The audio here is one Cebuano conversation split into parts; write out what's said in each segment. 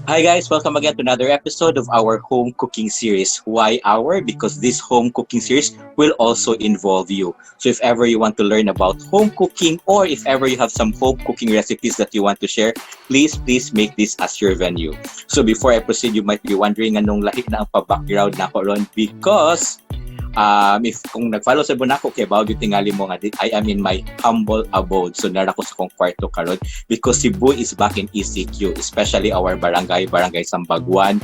Hi guys, welcome again to another episode of our home cooking series. Why our? Because this home cooking series will also involve you. So if ever you want to learn about home cooking or if ever you have some home cooking recipes that you want to share, please, please make this as your venue. So before I proceed, you might be wondering anong lahi na ang pa-background nako ron because if kung nag-follow sa nako kay bawo gyud tingali mo nga I am in my humble abode. So naa ra ko sa akong kwarto karon because Cebu is back in ECQ, especially our barangay, Barangay Sambagwan.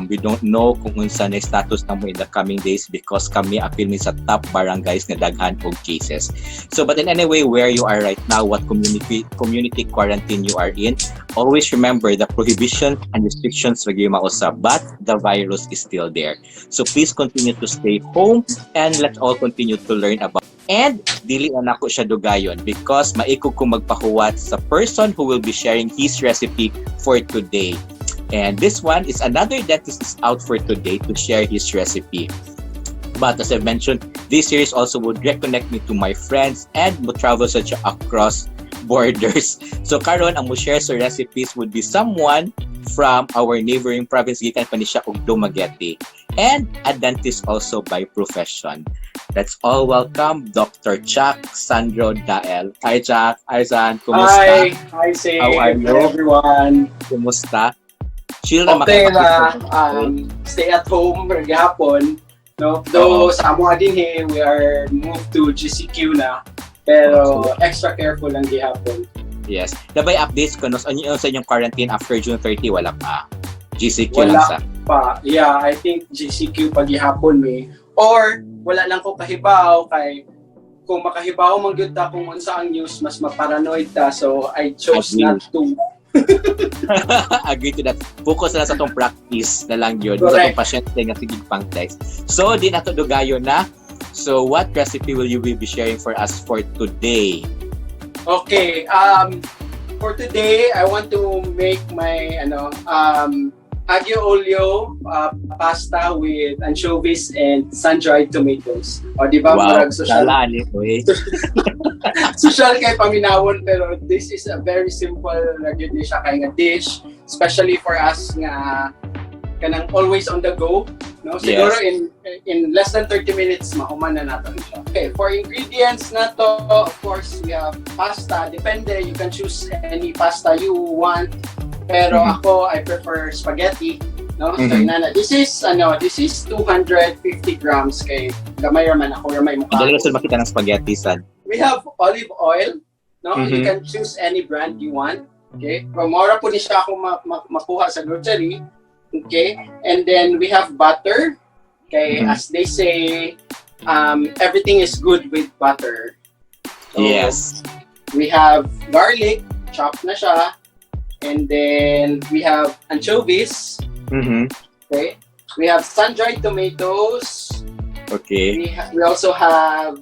We don't know kung unsa na status namo in the coming days because kami apil mi sa top barangays nga daghan og cases. So but in any way, where you are right now, what community quarantine you are in, always remember the prohibition and restrictions lagi mausab, but the virus is still there. So please continue to stay home and let's all continue to learn about. And dili na nako siya dugayon because maikog ko magpahuwat sa person who will be sharing his recipe for today. And this one is another dentist is out for today to share his recipe. But as I've mentioned, this series also would reconnect me to my friends and mo travel such across borders. So karon ang mo share sa recipes would be someone from our neighboring province, gikan pa ni siya og Dumaguete and a dentist also by profession. Let's all welcome Dr. Chuck Sandro Dael. Hi, Chuck. Hi, San. Kumusta? Hi! Hi, Say. How are you? Hi, everyone. Kumusta? Chill na. Okay ra. Stay at home gihapon. No? Though sa amo dinhi, we are moved to GCQ na. Pero extra careful lang gihapon. Yes. Naa bay updates ko no sa inyong quarantine after June 30? Wala pa. GCQ Wala lang sa. pa. Yeah, I think GCQ pa gihapon mi. Or wala lang ko kahibaw kay kung makahibaw man gyud ta kung unsa ang news, mas maparanoid ta, so I chose Agree. Not to. Agree to that. Focus na lang sa atong practice na lang yun. Sa Correct. atong pasyente nga sige pang text. So, di na to dugayon na. So, what recipe will you be sharing for us for today? Okay, for today, I want to make my ano aglio olio pasta with anchovies and sun-dried tomatoes. O, di ba? Wow, Murag social, sala ni oy. Social kay paminawon, pero this is a very simple ra gyud ni siya kay nga dish, especially for us nga kanang always on the go, no? Siguro in less than 30 minutes mahuman na nato siya. Okay, for ingredients nato, of course, we have pasta. Depende, you can choose any pasta you want, pero ako, I prefer spaghetti, no? So inana, this is ano, this is 250 grams kay gamay ra man ako, ramay mukha. Dali ra sad makita ng spaghetti sad. We have olive oil, no? You can choose any brand you want, okay? Pero mao ra po ni siya ako makuha sa grocery, okay? And then we have butter, okay? As they say, everything is good with butter. So, we have garlic, chopped na siya. And then we have anchovies, okay? We have sun-dried tomatoes. We also have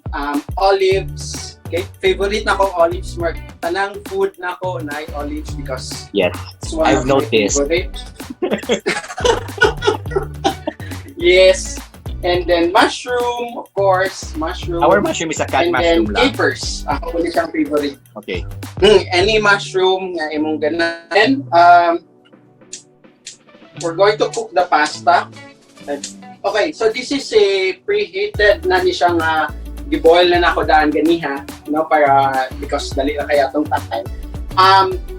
olives. Okay, favorite nako olives, Mark. Tanang food nako na olives because it's one I've of my noticed. Favorite. Yes. And then mushroom, of course, mushroom. Our mushroom is a cat And then mushroom lang. Capers. Ako po siyang favorite. Any mushroom nga imong ganahan. We're going to cook the pasta. Okay, so this is a preheated na ni siya nga giboil na nako daan ganiha, no, para because dali na kaya tong time.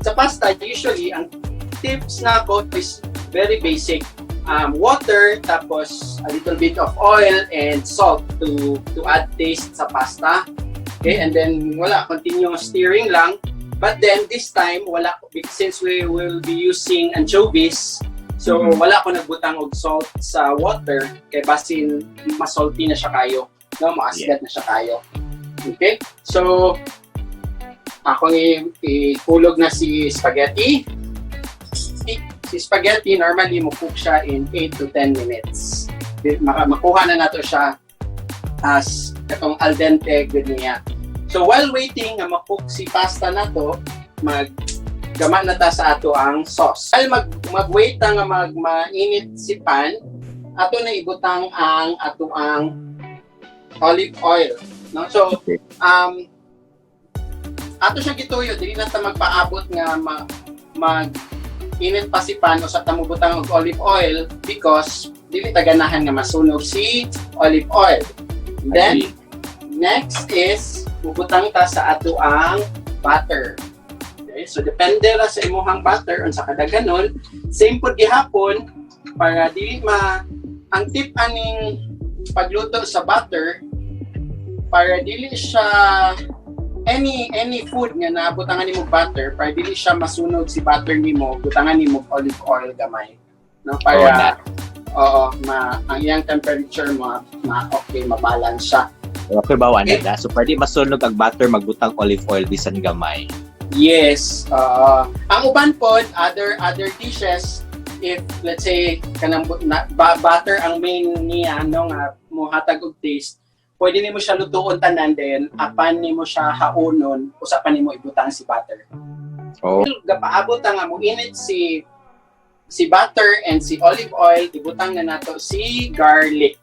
Sa pasta, usually ang tips nako is very basic. Water, tapos a little bit of oil and salt to add taste sa pasta. Okay, and then wala, continue stirring lang. But then this time wala, since we will be using anchovies, so wala ko nagbutang og salt sa water kay basin masalty na siya kayo. No, maasgat na siya kayo. Okay? So akong ihulog na si spaghetti. Si spaghetti normally mo cook siya in 8 to 10 minutes. Makuha na nato siya as itong al dente gud niya. So while waiting nga ma-cook si pasta nato, mag gama na ta sa ato ang sauce. While mag-wait ta nga mag mainit si pan, ato na ibutang ang ato ang olive oil, no? So ato siyang gituyo, dili na ta magpaabot nga mag Init pa si pan, usa ta mobutang og olive oil because dili ta ganahan nga masunog si olive oil. And then Agree. Next is mubutang ta sa ato ang butter. Okay, so depende ra sa imuhang butter unsa kadaghanon. Same pud gihapon para dili ma ang tip aning pagluto sa butter, para dili siya any food nga nabutangan nimo butter, para dili siya masunog si butter nimo, butangan nimo olive oil gamay, no, para oo, ma ang iyang temperature mo ma okay, ma-balance siya. Okay ba, wala na? So, pwede masunog ang butter, magbutang olive oil, bisan gamay. Yes. Ang uban pod, other other dishes, if let's say kanang butter ang main niya, no, nga mohatag og taste, pwede nimo siya lutuon tanan, then apan nimo siya haunon, usa pa nimo ibutang si butter. Gapaabot ta nga mo init si butter and si olive oil, ibutang na nato si garlic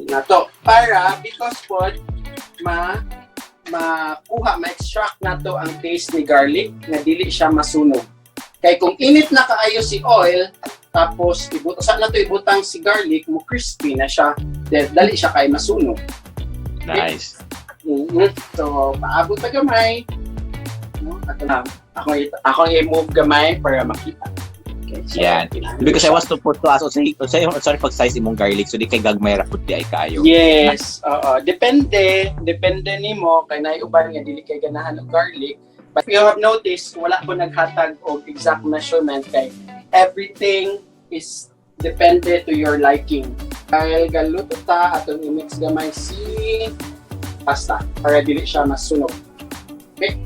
nato para because pod ma makuha, ma-extract nato ang taste ni garlic nga dili siya masunog. Kay kung init na kaayo si oil tapos ibut sa nato ibutang si garlic, mo crispy na siya, then dali siya kay masunog. Nice. So paabot ta gamay, no, ato na ako ako i-move gamay para makita. Okay, so, Yan. Because I was to put to ask, unsay sorry, pag size imong garlic, so di kay gagmay ra pud di ay kaayo. Yes, oo. Depende, depende nimo kay naay uban nga dili kay ganahan og garlic. But if you have noticed, wala ko naghatag og exact measurement kay everything is depende to your liking. Dahil galuto ta, atong i-mix gamay si pasta para dili siya masunog. Okay.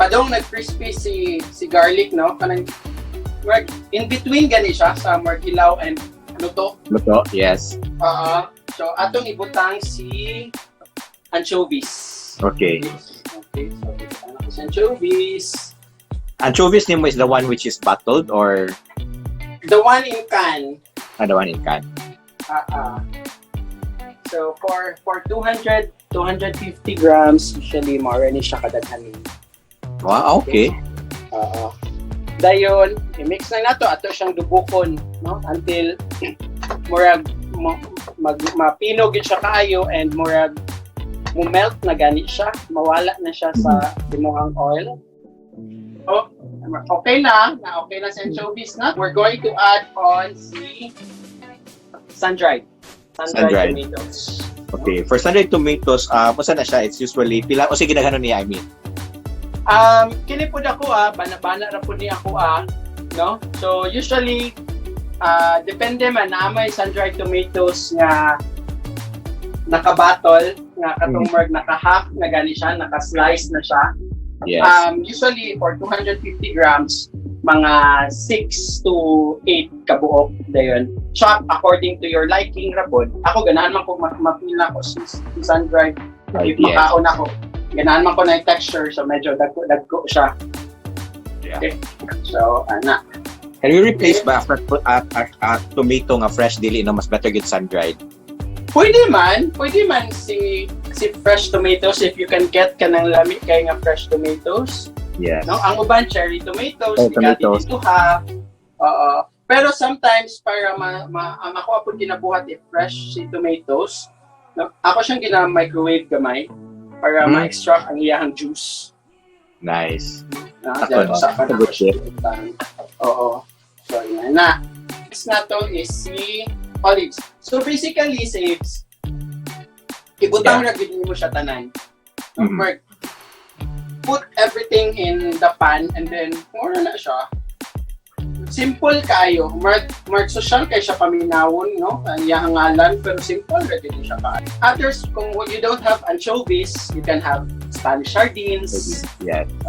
Padong nag-crispy si garlic, no, kanang murag in between gani siya sa murag hilaw and luto. Luto? Yes. Oo. So atong ibutang si anchovies. Okay, so ibutang nato si anchovies. Anchovies nimo is the one which is bottled or The one in can. Ah, the one in can? Ah, ah. So for 200 250 grams, usually more ni siya kadaghanin. Wow, okay. Oo. Dayon, i-mix lang nato ato siyang dubukon, no, until murag mag mapinog gyud siya kaayo and murag mo melt na gani siya, mawala na siya sa imuhang oil. Oh, okay na, na okay na sa anchovies na. We're going to add on si sun-dried. Sun-dried Sun-dried. Tomatoes. Okay. For sun-dried tomatoes, uh, na siya? It's usually pila o sige, daghanon niya, I mean. Kini pud ako ah, bana-bana ra pud ni ako ah, no? So usually depende man na may sun-dried tomatoes nga nakabatol, nga katong murag naka-half na gani siya, naka-slice na siya. Usually for 250 grams, mga 6 to 8 kabuok dayon. Chop according to your liking ra pod. Ako ganahan man ko ma-feel na ko si sun-dried if makaon ako. Ganahan man ko na yung texture, so medyo dagko dagko siya. Okay. So, ana. Can we replace ba fresh tomato nga fresh, dili no, mas better gud sun-dried? Pwede man si fresh tomatoes if you can get kanang lami kay nga fresh tomatoes. No, ang uban cherry tomatoes, Oh, di ka tomatoes. Dito half. Oo. Pero sometimes para ma ang ako pud ginabuhat if fresh si tomatoes, no, ako siyang gina-microwave gamay para ma-extract ang iyahang juice. Nice. Na, Sakto, dyan, no? sa That's a good tip. Oo. So, yan na. Next na to is si olives. So, basically, saves, ibutang ra gyud nimo siya tanan. No, Mark, put everything in the pan and then mura na siya. Simple kaayo. Mark, Mark social kay siya paminawon, no? Ang iyang ngalan, pero simple ra gyud siya kaayo. Others, kung you don't have anchovies, you can have Spanish sardines,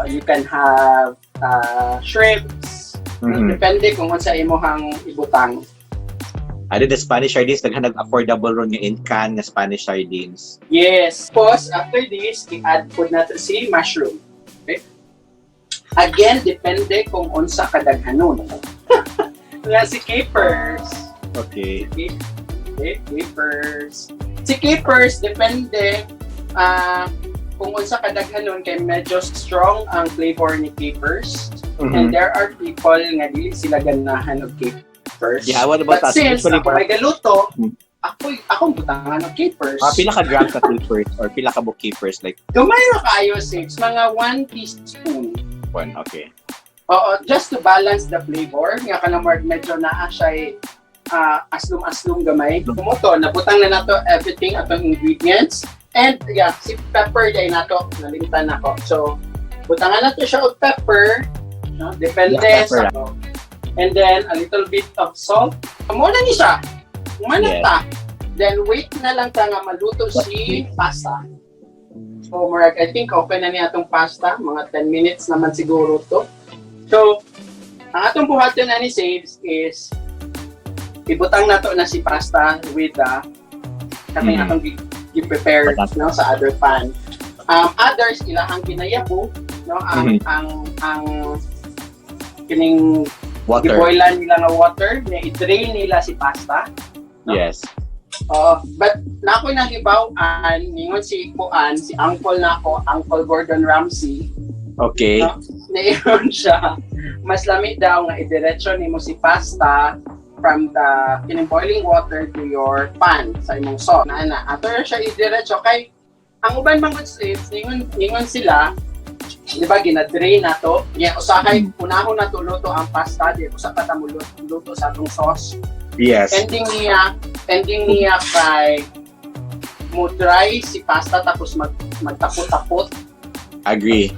you can have shrimps. Depende kung unsa imong ibutang. Ano the Spanish sardines, daghan nag affordable ron nga in can nga Spanish sardines. Yes. Tapos, after this, i-add po natin si mushroom. Okay? Again, depende kung unsa kadaghanon. Nga si capers. Okay, capers. Si capers, depende kung unsa kadaghanon kay medyo strong ang flavor ni capers. And there are people nga dili sila ganahan og capers. Yeah, what about But us? since Usually, ako may galuto, ako akong butangan og capers. Pila ka grams sa capers or pila ka buok capers, like Gamay ra kaayo, sis, mga 1 teaspoon. One? Okay. Oo, just to balance the flavor. Nga kanang more medyo naa siya aslum-aslum gamay. Mao to, nabutang na nato everything, atong ingredients. And yeah, si pepper diay nato, nalimtan nako. So, butangan nato siya og pepper. No? Depende Yeah, pepper. sa. And then, a little bit of salt. Mao na ni siya. Mao na ta. Then, wait na lang ta nga maluto si pasta. So, murag, I think okay na niya atong pasta. Mga 10 minutes naman siguro to. So, ang atong buhaton na ni Saves is ibutang nato na si pasta with the katong atong gi-prepare, no, sa other pan. Others ilahang ginayabo, no, ang ang kining Water. Giboilan nila nga water, na i-drain nila si pasta. No? Yes. Oo, but na ako nahibaw-an, ningon si kuan, si uncle nako, Uncle Gordon Ramsay, no? Niingon siya, mas lami daw nga idiretso nimo si pasta from the kining boiling water to your pan sa imong sauce. Na na, ato siya idiretso kay ang uban man gud slaves, ningon sila, di ba gina-drain nato? Nya usahay unahon nato luto ang pasta, di usa pa ta mo luto sa atong sauce. Ending niya kay mo dry si pasta tapos magtapot-tapot. Agree.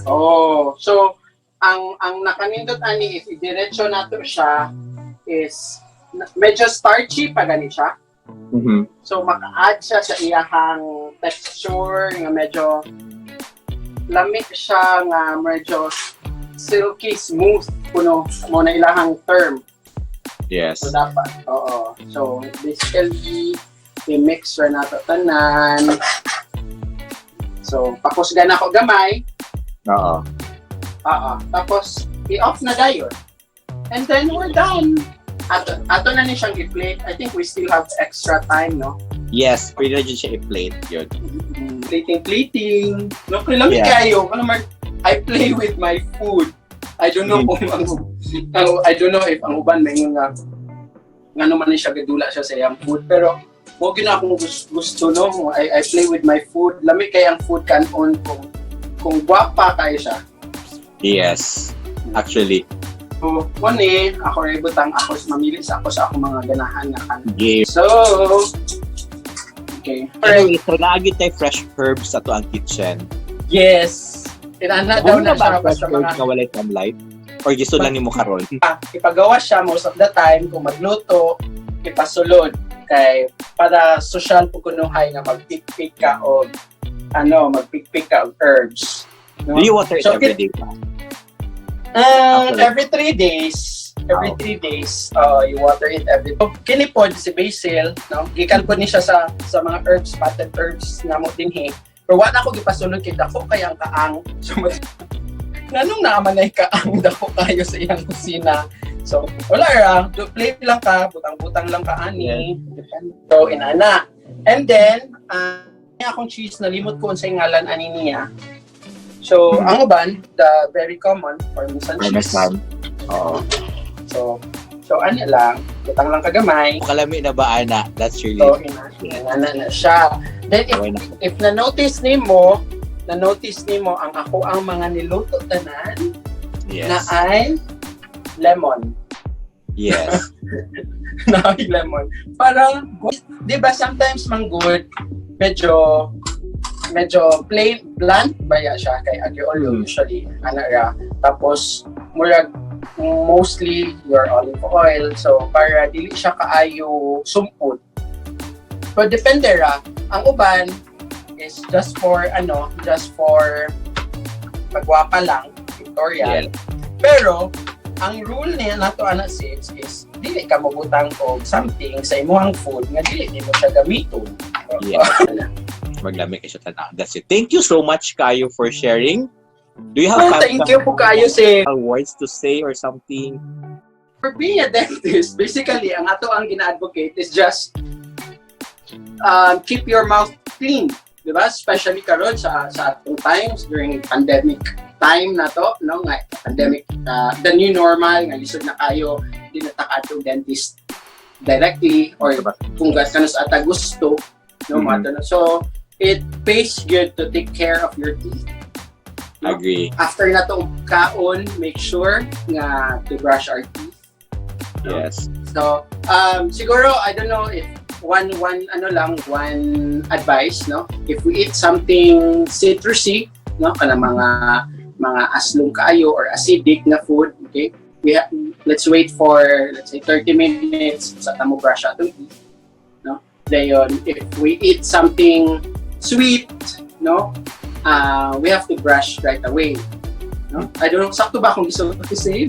Oh, so ang nakanindot ani if idiretso nato siya is medyo starchy pa gani siya. So maka-add siya sa iyahang texture nga medyo lami siya, nga medyo silky smooth kuno, mao na ilahang term. So dapat, oo. So basically i-mix ra nato tanan. So pakusgan ako gamay. Oo. Tapos, i-off na dayon. And then, we're done. Ato na ni siyang i-plate. I think we still have extra time, no? Yes, pwede na dyan siya i-plate yun. Plating, plating. No, kailangan kayo. Ano, Mark? I play with my food. I don't know kung ang I don't know if ang uban may nga ngano man ni siya gadula siya sa iyang food, pero mao gyud na akong gusto, no. I play with my food. Lami kay ang food kanon kung gwapa kayo siya. Yes. Actually, So, one ako rin butang ako sa mamili sa ako sa akong mga ganahan nga kan. Game. So, okay. Anyway, so naa gyud tay fresh herbs sa atoang kitchen. Yes. Inana daw Buhi na na ba siya ang fresh basta herbs mga nga walay sunlight? Or gusto lang nimo karon? Ah, ipagawa siya most of the time kung magluto, ipasulod kay para social po kunuhay nga magpikpik ka og ano, magpikpik ka og herbs. No? Do you water it So, every day pa? Actually. Every 3 days, every 3 days, you water it every. So, kini pod si basil, no? Gikan pod ni siya sa mga herbs, potted herbs namo dinhi. Pero wala ko gipasulod kay dako kay ang kaang. So, nganong naa man ay kaang dako kayo sa iyang kusina? So, wala ra, do play lang ka, butang-butang lang ka ani. So, inana. And then, akong cheese, nalimot ko unsay ngalan ani niya. So, ang uban, the very common Parmesan cheese. Parmesan. Oo. So ano lang, butang lang kagamay. Kalami na ba, ana? That's really So, inana na siya. Then, Okay na. if na-notice nimo ang ako ang mga niluto tanan na ay lemon. Na ay lemon. Parang, di ba sometimes man good, medyo plain, bland ba ya siya kay aglio olio usually, ana ra. Tapos, murag, mostly your olive oil. So, para dili siya kaayo sumpot. But depende ra. Ang uban is just for, ano, just for pagwapa lang, pictorial. Pero, ang rule niya nato ana sis is dili ka mabutang og something sa imong food nga dili nimo siya gamiton. Yeah. Maglami kay siya tanaw. That's it. Thank you so much kayo for sharing. Do you have Oh, thank you po kayo sis. Words to say or something? For being a dentist, basically, ang ato ang gina-advocate is just keep your mouth clean. Di ba? Especially karon sa atong times during pandemic time na to, no? Nga pandemic, the new normal nga lisod na kayo, di na ta kaadto dentist directly or kung kanus-a ta gusto, no, mga to, no? So it pays good to take care of your teeth, no? Agree. After na to kaon, make sure nga to brush our teeth. So, siguro, I don't know if one, ano lang, one advice, no? If we eat something citrusy, no? Kana mga aslong kaayo or acidic na food, okay? Let's wait for, let's say, 30 minutes sa ta mo brush atong teeth, no? Dayon, if we eat something sweet, no? We have to brush right away. No? I don't know, sakto ba akong gusto to say?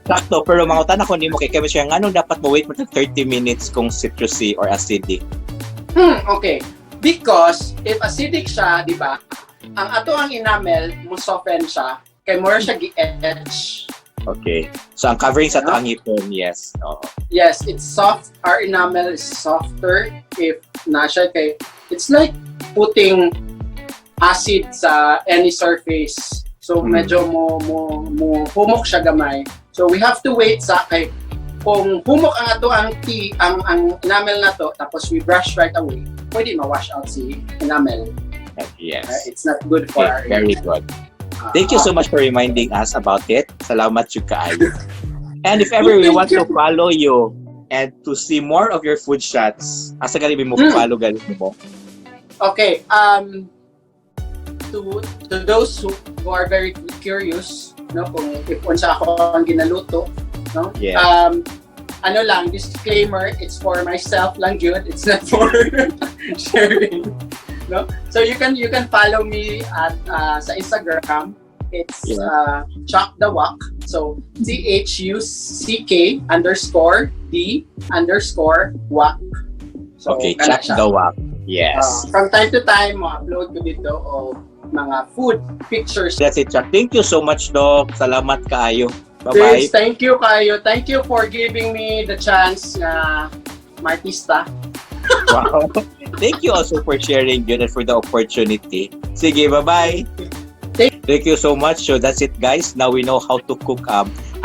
Sakto, pero mangutan ako nimo kay kami siya nganong dapat mo wait mo tag 30 minutes kung citrusy or acidic? Okay. Because if acidic siya, di ba? Ang ato ang enamel, mo soften siya, kay more siya gi-etch. Okay. So ang covering sa No? atong ngipon, yes. Oo. Yes, it's soft. Our enamel is softer if na siya kay it's like putting acid sa any surface. So medyo mo humok siya gamay. So we have to wait sa kay kung humok ang ato ang tea, ang enamel na to, tapos we brush right away, pwede ma-wash out si enamel. It's not good for our Okay, very good. Thank you so much for reminding us about it. Salamat jud kaayo. And if ever we Thank want to you. Follow you and to see more of your food shots, asa gali mo follow gali mo? Okay. To those who are very curious, no, kung if unsa ako ang ginaluto, no? Ano lang, disclaimer, it's for myself lang jud. It's not for sharing. No? So you can follow me at sa Instagram. It's Chuck the Wok. So CHUCK_D_wok. So, Okay, kana Chuck siya. The Wok. Yes. From time to time, mo-upload ko dito og mga food pictures. That's it, Chuck. Thank you so much, Doc. Salamat kaayo. Bye-bye. Thanks, thank you kayo. Thank you for giving me the chance na martista. Wow. Thank you also for sharing yun and for the opportunity. Sige, bye-bye. Thank you so much. So that's it, guys. Now we know how to cook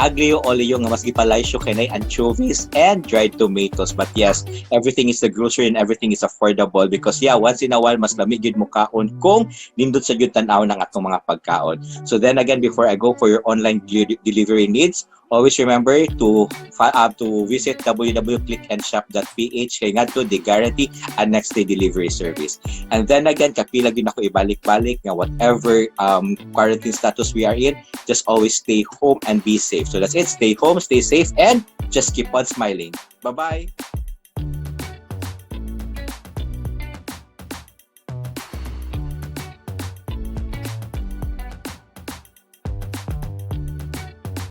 aglio olio nga mas gipalaysyo kay nay anchovies and dried tomatoes. But yes, everything is the grocery and everything is affordable because, yeah, once in a while mas lami gyud mo kaon kung nindot sa gyud tan-aw ng atong mga pagkaon. So then again, before I go, for your online delivery needs, always remember to visit www.clickandshop.ph kay ngadto they guarantee a next day delivery service. And then again, kapila gyud ako ibalik-balik nga whatever quarantine status we are in, just always stay home and be safe. So that's it. Stay home, stay safe, and just keep on smiling. Bye-bye.